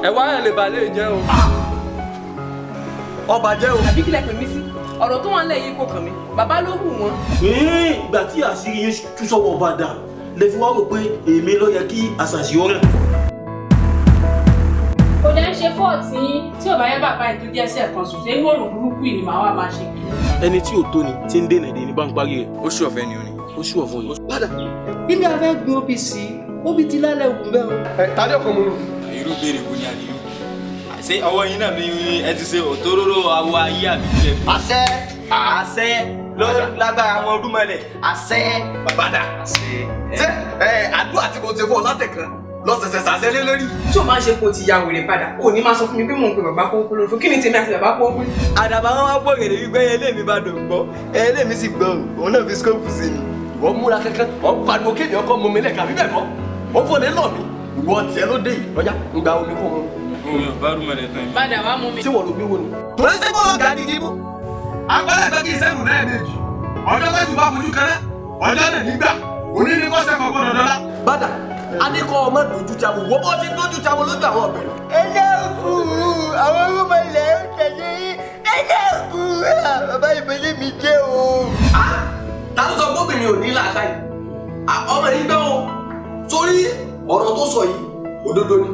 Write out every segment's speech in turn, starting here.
Ẹ wá ẹ lè balẹ̀ jẹ́ o. Ọba jẹ́ o. Àbí kílẹ̀ pè mí sí ọ̀rọ̀ tó wà ń lẹ̀ yìí kò kàn mí, bàbá ló hù wọ́n. Ìgbà tí àṣírí yín tú sọ́wọ́ ọba dà lè fi wá rò pé èmi ló yẹ kí àṣàṣì ó rẹ̀. Kò dẹ́ ń ṣe fọ́ọ̀tì yín. Tí ò bá yẹ bàbá yìí tó jẹ́ ẹsẹ̀ kan sùn, ṣé inú òrùn burúkú yìí ni màá wá máa ṣe kiri? Ẹni tí ò tó ni tí ń dènà èdè ní bá ń parí rẹ̀. Ó ṣù ọ̀fẹ́ ni o ní. Ó ṣù ọ̀fun yìí. Padà. Ilé afẹ́ gbin obì sí, obì ti lálẹ́ wù bẹ́ẹ̀ o. Ẹ tani ọkọ mu nù. Irú béèrè wo ni àníyàn? Ṣé ọwọ́ yín náà ni ẹ ti ṣe òtóróró awọ ayé àbí kílẹ̀ fún? Àṣẹ, àṣẹ ló lágbára àwọn ọdúnmọlẹ̀, àṣẹ. Bàbá Àṣẹ. Ṣé ẹ àdúrà tí mo ti fún ọ látẹ̀kan lọ́sẹ̀sẹ̀ sàṣẹ lé lórí. Tí o máa ń ṣe kó ti ya wèrè padà, ò ní máa sọ fún mi pé mò ń pe bàbá kó lórí fún kí ni tèmi àti bàbá kó pé. Àdàbà wọn wá pọ̀ gẹ̀dẹ̀ wípé ẹyẹlé mi bá dùn gbọ́, ẹyẹlé mi sì gbọ́ o, òun náà fi skóòpù sí ni. Ìwọ múra kankan, ọ̀ ń pariwo kéde ọkọ mọ mi lẹ́ka bíbẹ̀ kọ́, ó fò lé lọ mi. Ìwọ tiẹ̀ ló dé yìí, lọ́jà ń gba omi kó mu. Mo yàn bá rúmọlẹ̀ tán. Padà wá mú mi. Tí wọ́n ló gbé wo ni. Torí sí bọ́ọ̀lù gàdí dìbò agbára ẹgbẹ́ kì í sẹ́nu lẹ́ẹ̀mejì, ọjọ́ tẹ́sù bá fojú kẹrẹ́ ọjọ́ náà nígbà òní ní kọ́sẹ̀ kan gbọ́dọ̀ dọ́là. Bàdà, Adékọ́ ọmọ dojú ti àwọn wọ́n bọ́ ti dojú ti àwọn lójú àwọn ọ̀bẹ̀rẹ̀. Ẹ dákun, àwọn ọdúnmọlẹ̀ ń tẹ̀lé yín, ẹ dákun, bàbá ìbílẹ̀ mi jẹ́ o. Ta ló sọ gómìnà ò ní làákàyè? Ọmọ yìí gbẹ́ o, torí ọ̀rọ̀ tó sọ yìí òdodo ni.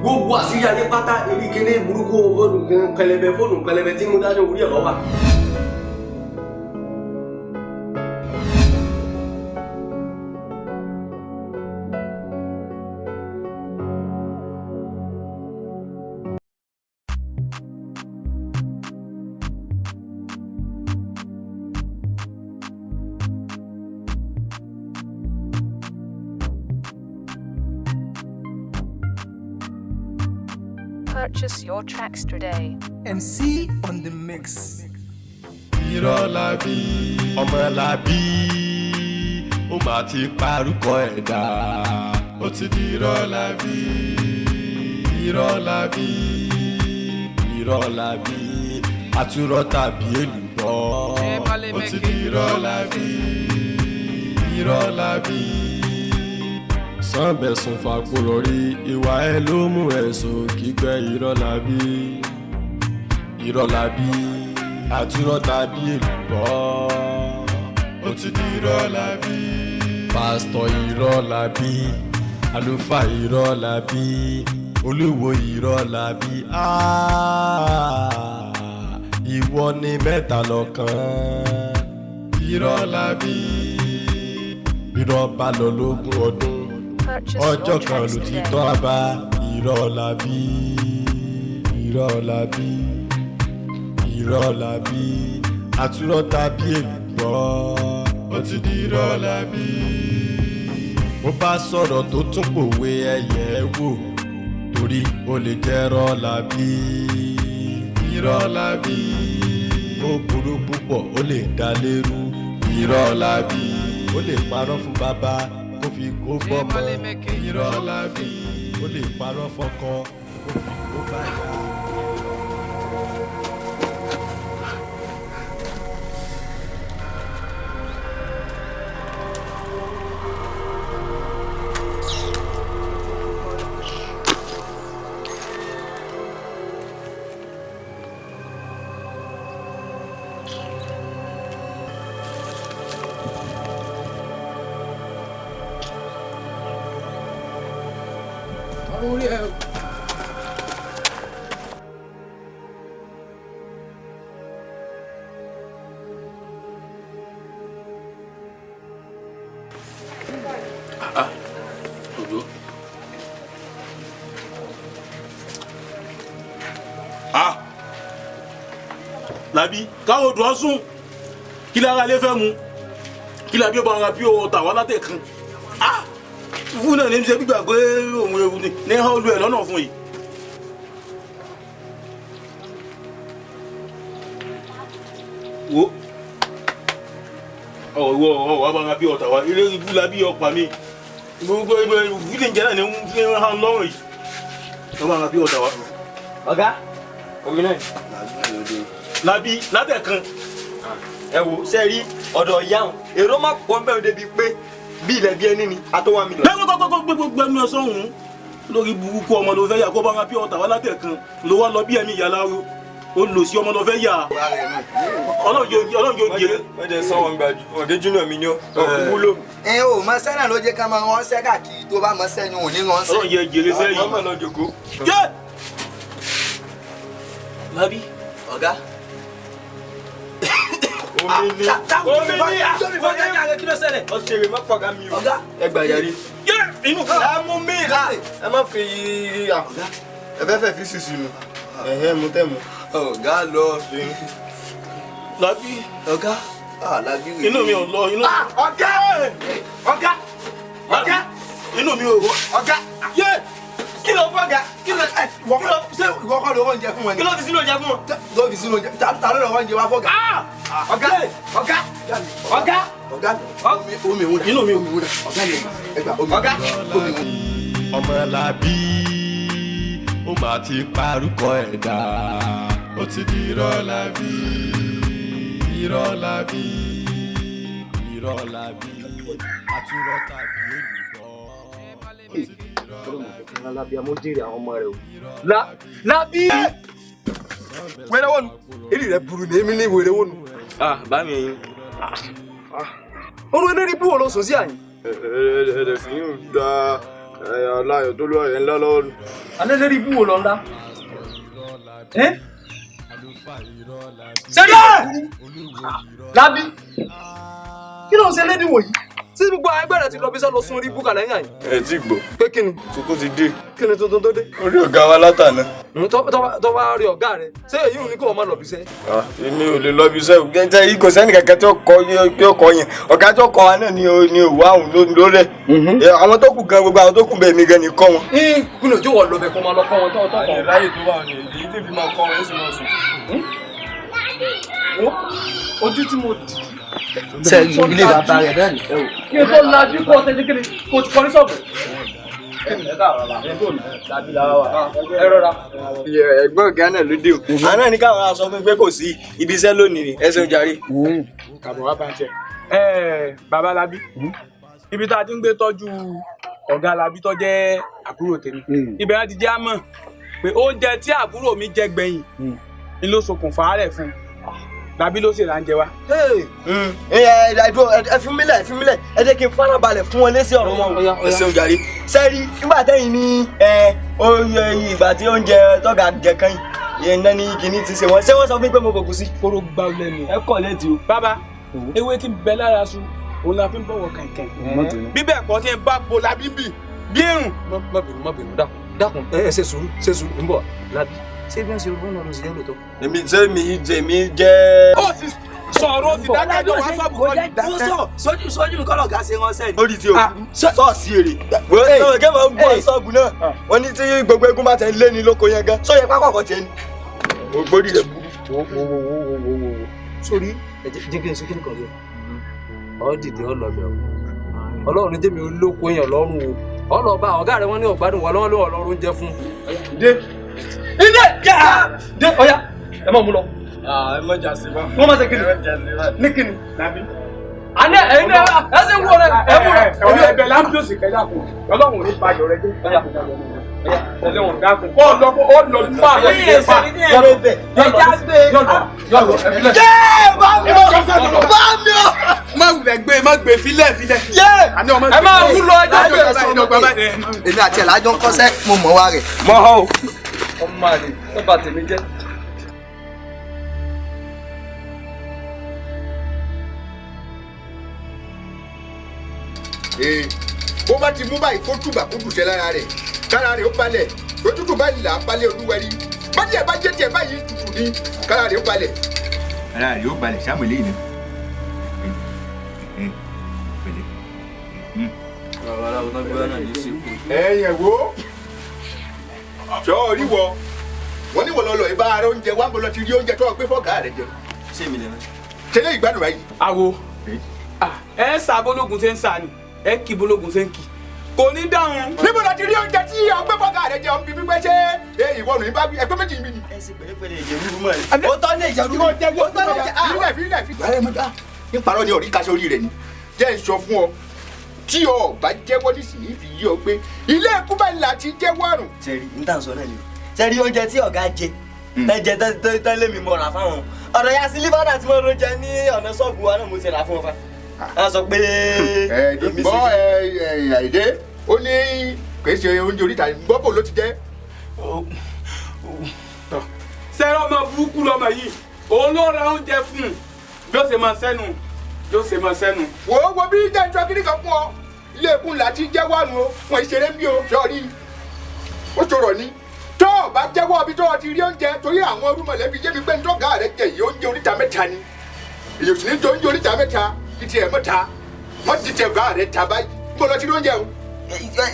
Gbogbo àṣírí ayé pátá eré kéde burúkú fóònù pẹlẹbẹ, fóònù pẹlẹbẹ tí mo dání orí ẹ̀ lọ́wọ́. Purchase your tracks today. MC on the mix. Irọ́ la bí, ọmọ la bí, ó mà ti parúkọ ẹ̀dá, ó ti di irọ́ la bí, irọ́ la bí, irọ́ la bí, àtúrọ̀ tàbí èlùbọ́, ó ti di irọ́ la bí, irọ́ la bí. Sànbẹ̀sùn fàkúrọ̀ rí ìwà ẹ ló mú ẹ̀sùn kígbẹ́ irọ́ la bí, irọ́ la bí, àtúrọ̀ tàbí èlùbọ́, ó ti di irọ́ la bí. Pásítọ̀ irọ́ la bí, àlùfáà irọ́ la bí, olúwo irọ́ la bí, Ah, ìwọ ni mẹ́ta lọ́kan, irọ́ la bí. Irọ́ bá lọ lógún ọdún, Purchase your ọjọ́ kan tracks ló ti today. tọ́ a bá, irọ́ la bí, irọ́ la bí, irọ́ la bí, àtúrọ̀ tàbí èlùbọ́, ó ti di irọ́ la bí. Mo bá sọ̀rọ̀ tó tún pòwe ẹyẹ wò, torí ó lè jẹ́ irọ́ la bí, irọ́ la bí, ó burú púpọ̀, ó lè dá lérú, irọ́ la bí, ó lè parọ́ fún bàbá kó fi kó bọ́mọ, irọ́ la bí, ó lè parọ́ fọ́kọ kó fi kó báyà. Orí ẹ o. Òjò. Ah! Làbí káwọn odò ọ̀sùn kí lára lè fẹ́ mu kí làbí ó bá ara bí owó tàwa látẹ̀kan. Ah! Fún náà ní ṣe gbígbà pé òun ewu ni ní hàn olú ẹ̀ lọ́nà fún yìí. Wo ọ̀rọ̀ ọ̀rọ̀ wa bá ara bí ọ̀tà wa ilé ibú làbí ọ̀pá mi gbogbo ẹgbẹ́ ìwúlẹ̀ ń jẹ́ náà ní ń fi hàn lọ́rùn yìí. Wọ́n bá ara bí ọ̀tà wa. Ọ̀gá, omi náà. Làbí látẹ̀kan. Ẹ wo, ṣe rí ọ̀dọ̀ ìyá òun, èrò má pọ̀ ń bẹ̀rù débi pé bí ilẹ̀ bí ẹni ni a tó 1 million. Lẹ́gbẹ́ kọ́kọ́ gbé gbogbo ẹnu ẹ sọ́hún. Lórí burúkú ọmọ ló fẹ́ yà kó bá wọn pure water wá látẹ̀kan ló wá lọ bí ẹ̀mí ìyá láró ó lò sí ọmọ ló fẹ́ yà. Ọlọ́run yóò jèrè. Wọ́n jẹ sọ́wọ́n gbàjú ọ̀gẹ́ júnior mi ni ó wúlò. Ẹ o mọ sẹ́nà ló jẹ́ ká máa ránṣẹ́ káàkiri tó bá mọ sẹ́yìn ò ní ránṣẹ́. Ọlọ́run yẹ jèrè sẹ́yìn. Ọmọ lọ jòkó. Lábí. Ọ̀gá. Omi ni omi ni àfọ̀jà kí ló ṣẹlẹ̀. Ọ̀sẹ̀ rẹ̀ má pọ̀gá mi o. Ọ̀gá. Ẹ gbà yàrí. Inú ẹ mú mi ẹ má fi ẹ fẹ́ fẹ́ fi sísì nù. Ẹ̀hẹ́ mu tẹ́ mu. Ọ̀gá lọ fi. Lábí. Ọ̀gá. Lábí rè. Inú mi ò lọ inú. Ọ̀gá. Ọ̀gá. Ọ̀gá. Inú mi ò. Ọ̀gá. Kí ló fọ́gà? Kí ló ẹ kí ló ṣé ìwọ kọ́ ló oúnjẹ fún wọn ni? Kí ló fi sínú oúnjẹ fún wọn? Ló fi sínú oúnjẹ. Ta ló lọ oúnjẹ wá fọ́gà? Ọ̀gá. Ọ̀gá. Ọ̀gá. Ọ̀gá. Omi ìwúdà. Inú mi ò. Ọ̀gá mi ẹgbà omi. Ọ̀gá. Omi ìwúdà. Ọmọ làbí ó máa ti parúkọ ẹ̀dá ó ti di irọ́ làbí irọ́ làbí irọ́ làbí àtúrọ̀ tàbí olùkọ́. Lábí amójèrè àwọn ọmọ rẹ o. Lábí. Wẹ́rẹ́ wọ̀nù, eré rẹ̀ burú ni èmi ní wèrè wọ̀nù. Bá mi. Orun eléré bú wo ló sùn sí àyìn? Ẹ̀ẹ́dẹ̀ fi ń da aláyọ̀ tó lóore ńlá lọ́wọ́ nù. Alẹ́ lérí bú wo lọ ńlá? Sẹ́yìn! Lábí! Kí ló ń ṣe lédi wòyí? Sí gbogbo àwọn ẹgbẹ́ rẹ̀ ti lọ bí sọ́ lọ sún orí búkà lẹ́yìn àyìn. Ẹ ti gbọ́. Pé kí ni? Tuntun ti dé. Kí ni tuntun tó dé? Orí ọ̀gá wa látàná. Tó bá rí ọ̀gá rẹ̀, ṣé èyí ò ní kó o má lọ bí iṣẹ́? Èmi ò lè lọ bí iṣẹ́ o. Gẹ́gẹ́ yìí kò sẹ́ni kankan tí ó kọ yẹn. Ọ̀gá tó kọ wa náà ni òwò àwọn ló rẹ̀. Àwọn tó kù gan gbogbo àwọn tó kù bẹ́ẹ̀ mi gan ni kọ́ wọn. Kí ni ojú wọ̀ lọ bẹ̀ kó máa lọ kọ́ wọn tọ́ tọ́. Láyé tó wà ní èyí tí fi máa kọ́ wọn ó sì máa sùn. Ojú tí mo dì Sẹ́yìn ilé bàbá rẹ̀ bẹ́ẹ̀ ni. Kí n tó lajú kó o tẹ́jú kiri kó o ti kọrí sọ̀bù. Ẹ rọra. Ẹ̀gbọ́n ọ̀gá náà ló dé o. Àná ní káwọn aṣọ fún mi pé kò sí ibi iṣẹ́ lónìí ni ẹ ṣeun jàre. Kàbọ̀ wá bá ń jẹ. Bàbá Lábí, ibi tá a ti ń gbé tọ́jú ọ̀gá Lábí tó jẹ́ àbúrò tèmi. Ibẹ̀ láti jẹ́ àmọ̀ pé oúnjẹ tí àbúrò mi jẹ gbẹ̀yìn ni ló ṣokùnfà rẹ̀ fún un. Lábí ló sì rà ń jẹ wá. Ẹ fi mí lẹ̀, ẹ fi mí lẹ̀, ẹ jẹ́ kí n farabalẹ̀ fún wọn lésì ọ̀rọ̀ wọn. Ẹ ṣeun jàre. Sẹ́ẹ̀rí nígbà tẹ́yìn ní ìgbà tí oúnjẹ tọ́gà jẹ kan yìí náà ní kìíní ti ṣe wọ́n. Ṣé wọ́n sọ fún mi pé mo kò kú sí? Kóró gbá lẹ́nu. Ẹ kọ̀ létí o. Bàbá, ewé tí ń bẹ lára su, òun la fi ń bọ̀wọ̀ kẹ̀kẹ́. Bí bẹ́ẹ̀ kọ́ tí ń bá bo Lábí bì bí èrùn. Má bínú, má bínú, dákun, dákun, ẹ ṣe sùúrù, ṣe sùúrù, ń bọ̀ Lábí. Ṣé bí wọ́n ṣe rún lọ́dún sí yẹn lóòótọ́? Èmi ṣé mi jẹ mi jẹ́. Ó sì sọ̀rọ̀ ó sì dákẹ́ jọ wá sọ́ọ̀bù kọ́ ni. Ó sọ sójú sójú mi kọ́lọ̀ ga ṣe ránṣẹ́ ni. Orí ti o sọ́ọ̀sì èrè. Wọ́n kẹ́ máa ń gbọ́ sọ́ọ̀bù náà. Wọ́n ní tí gbogbo eégún bá tẹ̀ ń lé ní lóko yẹn gan. Sọ yẹ pápá ọkọ̀ tiẹ̀ ni. Mo gbórí rẹ̀ burú. Wo wo wo wo wo wo wo. Sórí ẹ jẹ́ kí n ṣe kí ni kan yẹ. Ọ dìde ọ lọ bẹ̀ o. Ọlọ́run ní jẹ́mi olóko èèyàn lọ́rùn o. Ọ lọ bá ọ̀gá rẹ̀ wọ́n ní ọ̀gbádùn wa lọ́wọ́ lọ́wọ́ lọ́rùn oúnjẹ fún. Dé. Ilé yá! Dé ọ̀yá ẹ máa mú lọ. Ẹ má jà sí bá. Wọ́n máa ṣe kíni? Ní kíni? Àní ẹ̀yin náà ẹ ṣe ń wọ rẹ ẹ mú rẹ. Ọ̀rẹ́ ẹ̀bẹ̀ láńbíòsì kẹjá kù. Ọlọ́run ò ní ba ayọ̀ rẹ jẹ́. Tẹ̀lé wọn dákun. Kó lọ kó lọ fún àwọn ìdílé pa. Yọ̀lọ̀ ẹ̀fílẹ̀. Yé bá mi ò bá mi ò. Má wulẹ̀ gbé má gbé filẹ̀ filẹ̀. Yé ẹ máa wú lọ ẹjọ́ ìgbẹ́. Èmi àti ẹ̀ lájọ ń kọ́sẹ́ mo mọ̀ wá rẹ̀. Mọ̀ ọ́ o. Ọmọ àlè ó bà tèmi jẹ́. Bó bá ti mú báyìí kó túbà kó dùsẹ̀ lára rẹ̀ kára rẹ̀ ó balẹ̀ lójútùú báyìí là á balẹ̀ olúwẹ̀rí bá tiẹ̀ bá jẹ́ tiẹ̀ báyìí tutù ni kára rẹ̀ ó balẹ̀. Ara rẹ̀ ó balẹ̀ sáàmù eléyìí ni. Ẹ̀yẹ̀ wo sọ rí wọ wọn ní wọlọlọ ìbá ara oúnjẹ wa ń bọ lọ ti rí oúnjẹ tó o gbé fọ́gà rẹ jẹ. Ṣé mi lè rẹ? Ṣe lè gbádùn báyìí. Àwo ẹ sá bólógun ṣe ń sá ni ẹ kì bólógun ṣe ń kì kò ní dáhùn. Níbo la ti rí oúnjẹ tí ọgbẹ́ fọ́gà rẹ jẹ ọ̀n bí pípẹ́ ṣé ìwọ nù bá ẹgbẹ́ méjì ń bí ni. Ẹ ṣe pẹ̀lẹ́pẹ̀lẹ́ ìjẹ̀rú mọ́ ẹ. Ó tọ́ ní ìjẹ̀rú mọ́. Ó tọ́ ní ìjẹ̀rú. Ilẹ̀ fi ilẹ̀ fi. Ní parọ́ ni orí kaṣọ orí rẹ̀ ni jẹ́ ń sọ fún ọ Tí o bá jẹ́wọ́ nísìnyí fi yí ọ pé ilé ẹ̀kú báyìí là ti jẹ́wọ́ àrùn. Sẹ́rí n tà ń sọ náà ni o. Sẹ́rí oúnjẹ tí ọ̀gá jẹ tẹ́jẹ tẹ́lẹ̀ mi mọ̀ra fáwọn. Ọ̀rọ̀ ya sílífàdà tí mo rún jẹ ní ọ̀nà ṣọ́ọ̀bù wa náà mo ṣe rà fún ọ fa. A sọ pé. Gbọ́ Àyìndé ó ní kì í ṣe oúnjẹ oríta gbọ́ bò ló ti jẹ́. Sẹ́rọ̀ ọmọ burúkú lọmọ yìí òun ló ra oúnjẹ fún un bí ó ṣe máa sẹ́nu bí ó ṣe máa sẹ́nu. Wò ó wo bí jẹ́ ìjọ kiri kan fún ọ ilé ìkún là ti jẹ́wọ́ àrùn o wọn ìṣeré ń bí o sọ́ọ́rí ó ṣòro ni tó o bá jẹ́wọ́ ibi tó o ti rí oúnjẹ torí àwọn orúmọlẹ̀ fi yé mi pé ntọ́gà rẹ jẹ yìí oúnjẹ oríta mẹ́ta ni èyí ò sì ní jẹ oúnjẹ oríta mẹ́ta kí tiẹ̀ mọ́ta wọ́n ti tẹ̀ ọ̀gá rẹ ta báyìí ń bọ̀ lọ sí oúnjẹ o.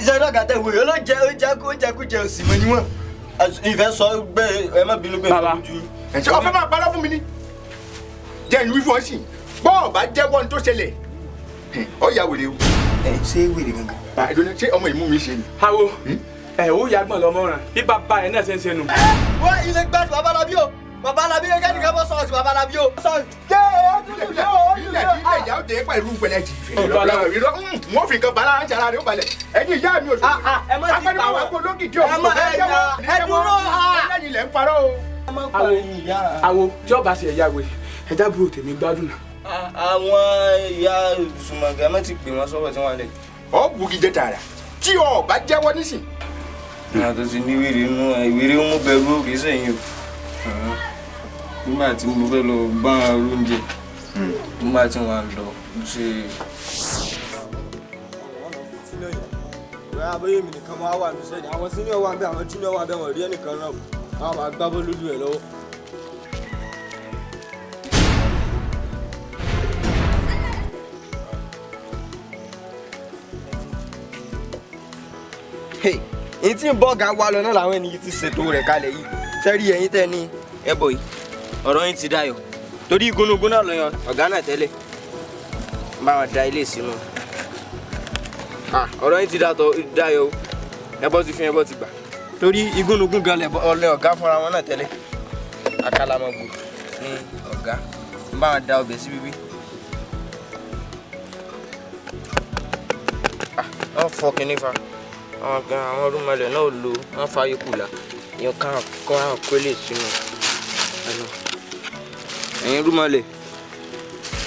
Ṣé ọ̀gá tẹ̀ wòye olóúnjẹ oúnjẹ kó oúnjẹ kú jẹ òsì mọ́ níwọ̀n ìfẹ́ sọ gbé ẹ má bínú pé bàbá ṣé ọ̀fẹ́ máa parọ́ fún mi ni jẹ́ ìlú fífọ́ sí bọ́ọ̀ bá jẹ́wọ́ ní tó ṣẹlẹ̀ ọ ya wèrè o. Ẹ ṣé wèrè gangan. Ṣé ọmọ ìmú mi ṣe ni. Awo ẹ ó yàgbọ́n lọmọ ràn bí bàbá ẹ náà ṣe ń ṣe nù. Wọ́n ilé gbàsí babalábí o babalábí yẹn kẹ́nìkan bọ́ sọ̀rọ̀ sí babalábí o. Ilẹ̀ ilẹ̀ ìyá ó dé pẹ̀lú pẹ̀lẹ́ jì. Wọ́n fi nǹkan bala ń ṣara rẹ̀ ó balẹ̀. Ẹ̀yin ìyá mi ò sọ. Ẹ má ti pa wọn. Olókìkí òun kò fẹ́ jẹ́wọ́. Ẹ dúró. Ẹlẹ́yin lẹ̀ ń parọ́ o. Awo tí ọba ṣe ẹ̀yà wèrè ẹja búrò tèmi gbádùn náà. Àwọn ìyá Sùmọ̀gẹ́ mọ́ ti pè wọ́n sọ́wọ́ tí wọ́n lẹ̀. Ọ bugi jẹ tààrà tí o bá jẹ́wọ́ nísìn. Ìyá tó ti ní wèrè inú ìwéré ń mú bẹ̀rù kì í sẹ́yìn o. Nígbà tí mo fẹ́ lọ bá oúnjẹ nígbà tí wọ́n lọ ṣe. Abóyè mi nìkan máa wà níṣẹ́ ni àwọn senior wà ń bẹ àwọn junior wà ń bẹ wọ́n rí ẹnìkan náà àwọn máa gbá bọ́ lójú ẹ̀ lọ́wọ́. Èyí tí ń bọ́ọ̀gá wa lọ náà làwọn ènìyàn ti ṣètò rẹ̀ kalẹ̀ yìí sẹ́rí ẹ̀yin tẹ́ ní ẹbọ yìí ọ̀rọ̀ yín ti dayọ̀ torí igúnnugún náà lọ́yàn ọ̀gá náà tẹ́lẹ̀ bá wọn da ilé sínú ọ̀rọ̀ yín ti dayọ̀ o ẹbọ ti fi ẹbọ ti gbà torí igúnnugún gan lẹ ọ̀gá fúnra wọn náà tẹ́lẹ̀ àkàlàmọ̀gbò ní ọ̀gá bá wọn da ọbẹ̀ sí bíbí. Wọ́n fọ kínní fa àwọn gan àwọn ọdúnmọlẹ̀ náà lò wọ́n fa ikú là ìyẹn káwọn àwọn kólé sínú ẹnu ẹ̀yin rúmọlẹ̀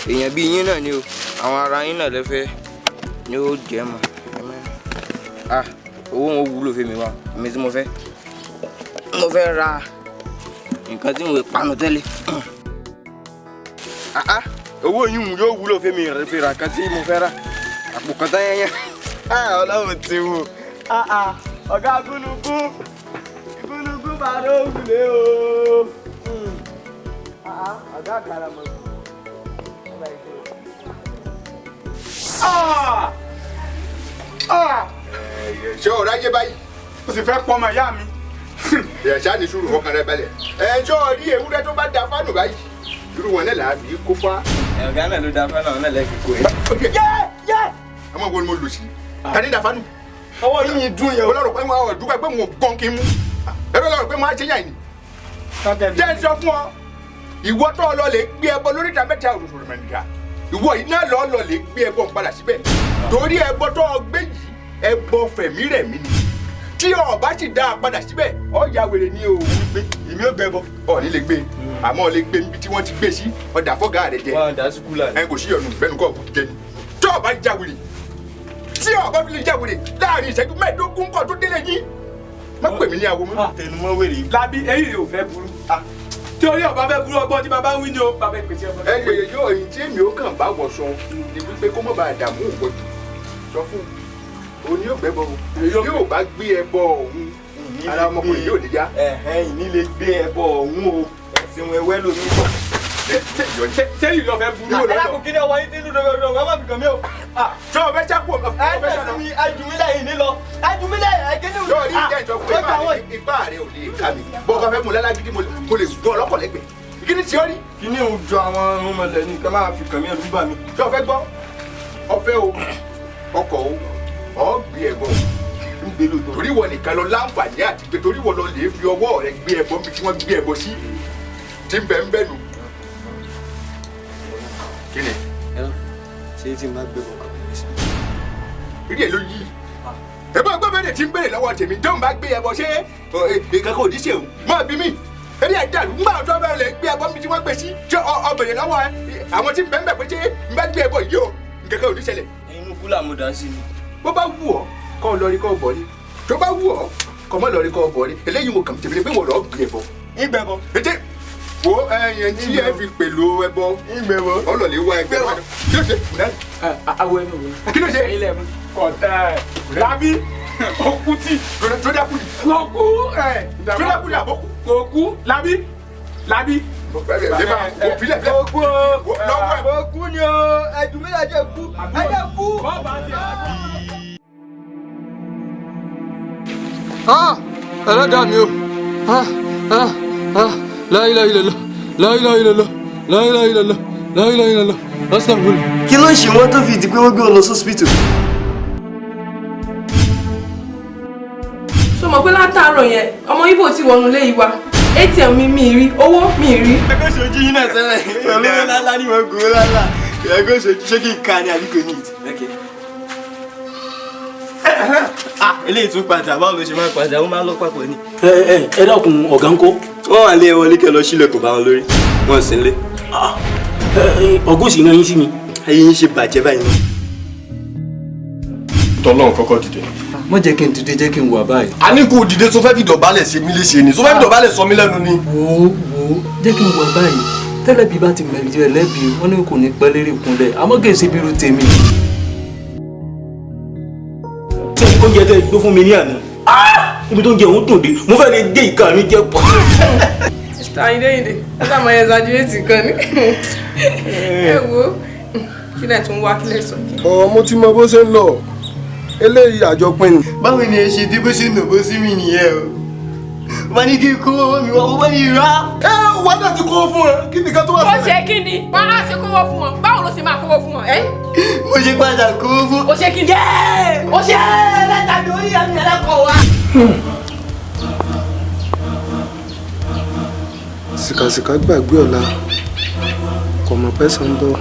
èèyàn bíi yín náà ni o àwọn ará yín náà lẹ́fẹ̀ẹ́ ni ó jẹ́ mọ́ ẹ mọ́ ah owó wọn wúlò fún mi wá èmi tí mo fẹ́ ra nǹkan tí mo panu tẹ́lẹ̀ ah owó yìí yóò wúlò fún mi fi ra nǹkan tí mo fẹ́ rà àpò kan tán yẹn yẹn Ọlọ́run ti wò ọ̀gá gúnugún gúnugún máa rógùn lé o ọ̀gá àkàrà mọ̀. Ṣé o ráyé báyìí? O sì fẹ́ pọ́ ọmọ ìyá mi. Ẹ ṣáà ní sùúrù fọkàn rẹ balẹ̀. Ẹ ṣọ́ rí ewúrẹ́ tó bá da fánù báyìí irú wọn náà là á fi kó fá. Ọ̀gá náà ló da fánù àwọn náà lẹ́ẹ̀fi kó ẹ. Ọmọ wo ni mo lò sí? Ta ni da fánù? Ọwọ́ yìí dùn yẹn o. Ọlọ́run pé wọn ò dúpẹ́ pé wọn ò gbọ́n kí n mú. Ẹ̀rọ lọ́rùn pé wọn á ṣe yàn ní. Jẹ́ ń sọ fún ọ, ìwọ tó lọ lè gbé ẹbọ lóríta mẹ́ta òṣòro mẹ́ta. Ìwọ yìí náà lọ lè gbé ẹbọ ń padà síbẹ̀. Torí ẹbọ tó gbé yìí, ẹbọ fẹ̀mí rẹ̀ mí ni. Tí o bá sì dá a padà síbẹ̀, ọ ya wèrè ní o. Èmi ò gbẹbọ. Ọ ní lè gbé, àmọ́ ọ lè gbé níbi tí wọ́n ti gbé sí, ọ̀dà fọ́gà rẹ̀ jẹ. Wọ́n á dá sí kúlà. Ẹ kò sí ọ̀nù bẹ́ẹ̀ nìkan ọ̀bùn jẹ ni. Tó o bá já wèrè, tí o bá fi lè já wèrè láàrin ìṣẹ́jú mẹ́ẹ̀ẹ́dógún kó tó délé yín, má pè mí ní awo mọ́. Tẹnumọ́ wèrè. Lábí eyín rẹ̀ ò fẹ́ burú. Tí orí ọba fẹ́ burú ọgbọ́n tí bàbá ń wí ni o, bàbá ìpèsè ọgbọ́n. Ẹ gbèrè yóò yín tí èmi ó kàn bá wọ̀ sọ ni wípé kó má bàa dààmú òwò jù. Sọ fún un, òun yóò gbẹ́bọ o. Yóò bá gbé ẹbọ ọ̀hún, ara ọmọkùnrin yóò lè yá. Ìní lè gbé ẹbọ ọ̀hún o, ẹ̀sìn ẹwẹ́ lómi bọ̀. Ṣé ìlú ọ̀fẹ́ burú? Ẹ lákòókò kí ni ọwọ́ yín ti ń lù dọ̀dọ̀ wọ́n má fi kàn mí o. Ṣé o fẹ́ ṣàkó? Ẹ tẹ̀sí mi, ẹ jù mí lẹ́yìn ní lọ. Ẹ jù mí lẹ́yìn, ẹ kéde òní. Yóò rí ìjẹ́ ìjọ pé ipá rẹ̀ ò lè ká mi. Bọ́ ọ bá fẹ́ mú lálágídí mo lè gbọ́ ọlọ́kọ̀ lẹ́gbẹ̀ẹ́. Kí ni tí ó rí? Kí ni òun jọ àwọn ọmọlẹ̀ ní ká máa fi kàn mí ẹ̀rú bà mí. Ṣé o fẹ́ gbọ́? Ọfẹ́ o, ọkọ̀ o, ọ̀ gbé ẹbọ o. Torí wọ nìkan lọ láǹfààní àti pé torí wọ lọ lè fi ọwọ́ rẹ gbé ẹbọ bí tí wọ́n gbé ẹbọ sí. Tí ń bẹ ń bẹ nù. Kí ni? Ṣé tí n bá gbé bọ̀ kàn mí sí? Eré ẹ̀ ló yí. Ẹ̀bọ́n gbọ́ bẹ́ẹ̀ tí ń béèrè lọ́wọ́ tèmi tó ń bá gbé ẹbọ ṣé nǹkan kò ní ṣe o. Mọ̀ bí mi. Eré ẹ̀ dàrú ńgbà tó bẹ́ẹ̀ lè gbé ẹbọ mi tí wọ́n gbé sí ṣé ọ béèrè lọ́wọ́ àwọn tí ń bẹ́ẹ̀ pé ṣé ń bá gbé ẹbọ yìí o nǹkan kò ní ṣẹlẹ̀. Inú kúlà mo dá sí ni. Bó bá wù ọ́ kọ́ lọ rí kọ́ bọ̀ rí. Tó bá wù ọ́ kọ́ mọ́ lọ rí kọ́ bọ̀ rí. Eléyìí mo kàn tèmi pé wọ́n lọ gbé ẹbọ. Ìgbẹ́bọ. Ètè wo ẹyìn tí ẹ fi pèlò ẹbọ. Ìgbẹ́bọ. Ọlọ́lẹ̀ wá ẹgbẹ́ wa. Kí ló ṣe? Awo ẹnu wo. Kí ló ṣe? Ilẹ̀ mi. Kọ̀tà Lábí òkú tí. Tó dákú ni. Kò kú ẹ̀. Tó dákú ni àbọ̀kú. Kò kú Lábí. Lábí. Kò kú o. Kò kú ni o. Ẹ̀dùn mi lajẹ kú. Ẹ̀jẹ̀ kú. Ẹlẹ́dàá mi o. La ilaha illallah. La ilaha illallah. La ilaha illallah. La ilaha illallah. Astaghfirullah. Kí ló ń ṣe wọ́n tó fi di pé wọ́n gbé wọn lọ sọ́sìpítù? Ṣé o mọ̀ pé látàárọ̀ yẹn ọmọ Ìgbò ti wọnú ilé yìí wá ATM mi rí owó mi rí. Ẹgbẹ́ ìṣojú yín náà tẹ́lẹ̀ olówó lálá ni wọ́n gòó lálá ẹgbẹ́ ìṣojú ṣé kí n ka ni àbí kò ní ìtì. Eléyìí tún padà báwo ló ṣe máa padà ó máa lọ papọ̀ ni. Ẹ dákun ọ̀gá ń kó. Wọ́n wà lé ẹ wọlé kẹ́ lọ sílẹ̀kùn bá wọn lórí wọ́n sì ń lé. Ọgọ́ sì rán yín sí mi. Ayé yín ṣe bàjẹ́ báyìí náà. Tọ́lọ́run kọ́kọ́ dìde. Má jẹ́ kí n dìde, jẹ́ kí n wà báyìí. A ní kó dìde tó fẹ́ fi dọ̀bálẹ̀ ṣe mí léṣe ni tó fẹ́ fi dọ̀bálẹ̀ sọ mí lẹ́nu ni. Wo wo jẹ́ kí n wà báyìí tẹ́lẹ̀ bí bá ti mẹ̀rí ẹ lẹ́bi wọ́n ní kò ní pẹ́ lérí ìkúnlẹ̀ àmọ́ kì í ṣe bírú tèmi. Ṣé oúnjẹ tẹ́ gbé fún mi ní àná? Ibi tó ń jẹ òun dùn dé, mo fẹ́ lè gé ìka mi jẹ pọ̀. Àyìndé ó sá máa exaggerate kan ní. Ẹ wo kílẹ̀ tún wá kílẹ̀ sọ. Ọ̀ mo ti mọ bó ṣe ń lọ eléyìí àjọpín ni. Báwo ni ẹ ṣe dé bó ṣe nà bó sí mi nìyẹn o? Wọ́n ní kí n kó owó mi wá, wọ́n ní rà. Ẹ wọ́n náà ti kówó fún ẹ, kí nìkan tó wà Ó ṣe kí ni? Wọ́n á ṣe kówó fún wọn. Báwo ló ṣe máa kówó fún wọn? Ẹ́. Mo ṣe padà kówó fún. Ó ṣe kí ni? Ó ṣe lẹ́tà mi orí àmì alákọ̀ wa. Sìkàsìkà gbàgbé ọ̀la kò mọ̀ pé ẹ̀san ń bọ̀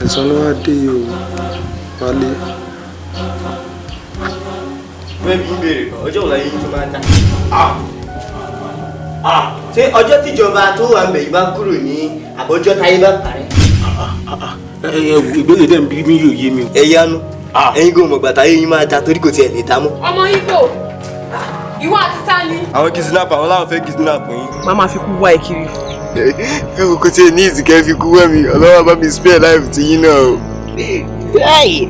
ẹ̀san ló wá dé o wálé. Bẹ́ẹ̀ bí ń béèrè kan, ọjọ́ wo láyé yín tó máa ń dà? Ṣé ọjọ́ tíjọba tó wà ń bẹ̀ yìí bá kúrò ní àbọ̀jọ́ táyé bá parẹ́? Ìbéèrè tẹ̀ ń bí mi yóò yé mi. Ẹ yanu, ẹ̀yin kò mọ̀ gbàtà yín máa ta torí kò tiẹ̀ lè ta mọ́. Ọmọ Ìgbò, ìwọ àti ta ni? Àwọn kidnap àwọn láwọn fẹ́ kidnap yín. Má máa fi kú wá ẹ kiri. Ẹ kò tiẹ̀ ní ìsìnkẹ́ fi kú wá mi, Ọlọ́run bá mi spare life ti yín náà o. Hey,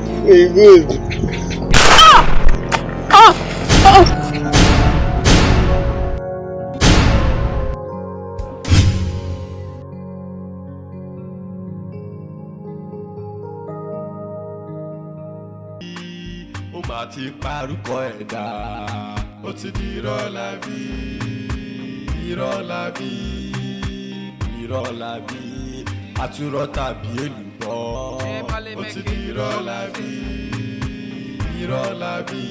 good. Ó máa ti parúkọ ẹ̀dá ó ti di irọ́ làbí irọ́ làbí irọ́ làbí àtúrọ̀ tàbí èlùbọ́ ó ti di irọ́ làbí irọ́ làbí.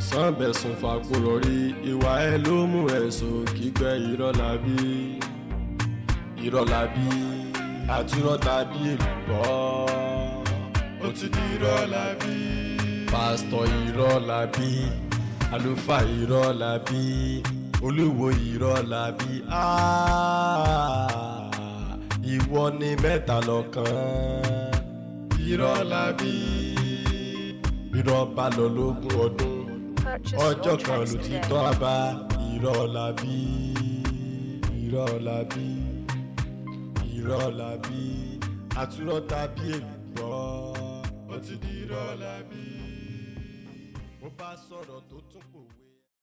Sànbẹ̀sùn fàkúrọ̀ rí ìwà ẹ ló mú ẹ̀sùn kígbẹ́ irọ́ làbí irọ́ làbí àtúrọ̀ tàbí èlùbọ́ ó ti di irọ́ làbí. Pásítọ̀ irọ́ làbí àlùfáà irọ́ làbí olúwo irọ́ làbí ìwọ ni mẹ́ta lọ́kan irọ́ làbí irọ́ bá lọ lógún ọdún ọjọ́ kan ló ti tọ́ àbá irọ́ làbí irọ́ làbí irọ́ làbí àtúrọ̀ tàbí èlùbọ́ ó ti di irọ́ làbí. Ó bá sọ̀rọ̀ tó tún pòwe.